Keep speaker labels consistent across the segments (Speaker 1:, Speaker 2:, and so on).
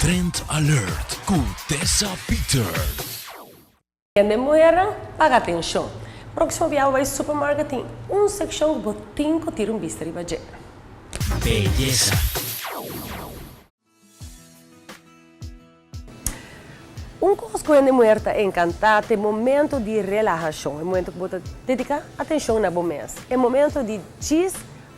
Speaker 1: Trend Alert ku Tessa Peters.
Speaker 2: Hende muhernan, paga atenshon! Próksimo biaha bo bai supermarket tin un sekshon ku bo tin ku tira un bista riba dje.
Speaker 1: Beyesa.
Speaker 2: Un kos ku hende muher ta enkantá ta e momento di relahashon, e momento ku bo ta dediká atenshon na bo mes, e momento di djis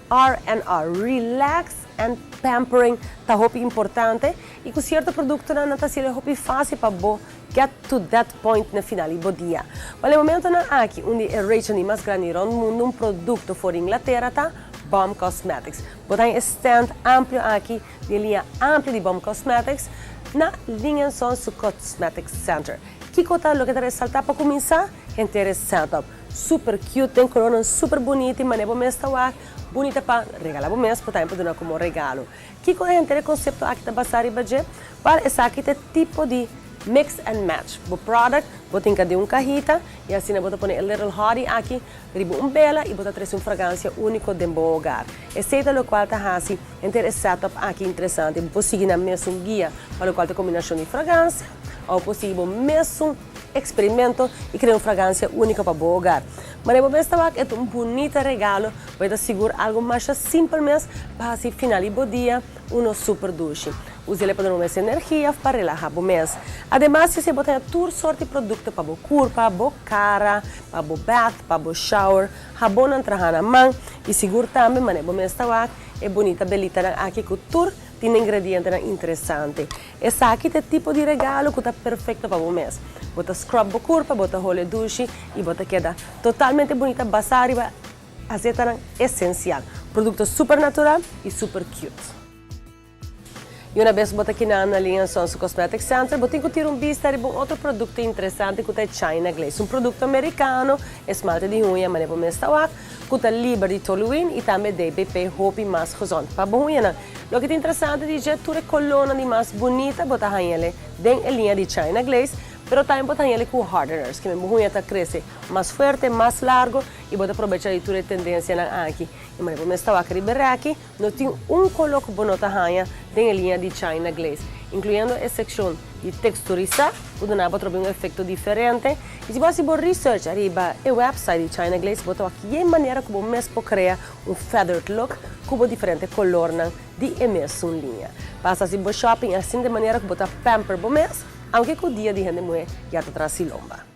Speaker 2: R&R, relax and pampering, ta hopi importante i ku sierto produktonan nan ta hasiel e hopi fásil pa bo get to that point na final di bo dia. Wèl e momentonan aki un di e rage di mas grandi rònt mundu un produkto for di Inglatera ta Bomb Cosmetics. Bo ta haña e stand amplio aki Di e liña amplio di Bomb Cosmetics na Lingenson su Cosmetics Center. Kiko ta loke ta resaltá pa kuminsá? Henter e setup. Super cute, den kolornan super bunita i manera bo mes ta wak bunita pa regalá bo mes, por tambe pa duna komo regalo. Kiko e henter e konsepto aki ta basá riba dje? Wèl, esaki ta e tipo di mix and match. Bo product bo tin ka den un kahita i asina bo ta pone e little hottie aki riba un bela i bo ta trese un fragansia úniko den bo hogar. Esei ta lokual ta hasi Henter e setup aki interesante. Bo por sigui nan mesun guia pa lokual ta kombinashon di fragansia òf bo por sigui bo mesun eksperimento i krea un fragansia úniko pa bo hogar. Manera bo mes ta wak e ta un bunita regalo, bo e ta sigur algu masha simpel mes pa hasi final di bo dia uno super dushi. Us'el pa duna bo mes energia òf pa relaha bo mes. Ademas si bo ta haña tur sort di produkto pa bo kurpa, bo kara, pa bo bath, pa bo shower, habonnan traha na man i sigur tambe manera bo mes ta wak E bunita belitanan aki ku tur tin ingredientenan interesante. Esaki ta e tipo di regalo ku ta perfekto pa bo mes. Bo ta scrub bo kurpa, bo ta hole dushi i bo ta keda totalmente bunita basá riba azetanan esensial. Produkto super natural i super cute. I una bes bo ta kina na Lee and Sons Cosmetic Center, bo tin ku tira un bista riba un otro produkto interesante ku ta e China Glaze. Un produkto merikano, e smalte di huña manera bo mes ta wak, ku ta liber di toluene i tambe DBP hopi mas gezond pa bo huñanan. Loke ta interesante di dje, tur e kolónan di mas bunita bo ta hañ'el den e liña di China Glaze, pero tambe bo ta hañ'el ku hardeners, kimen bo huña ta krese mas fuerte, mas largo i bo ta probecha di tur e tendensianan aki. I manera bo mes ta wak riba e rèki, No tin un kolo ku bo no ta haña den e liña di China Glaze, inkluyendo e sekshon di teksturisá ku duna bo trobe un efekto diferente. I si bo hasi bo research ariba e website di China Glaze bo ta wak yen manera ku bo mes por krea un feathered look ku bo diferente kolornan di e mesun liña. Pasa hasi bo shopping asina di manera ku bo ta pamper bo mes, aunke ku dia di hende muhé ya ta tras si lomba.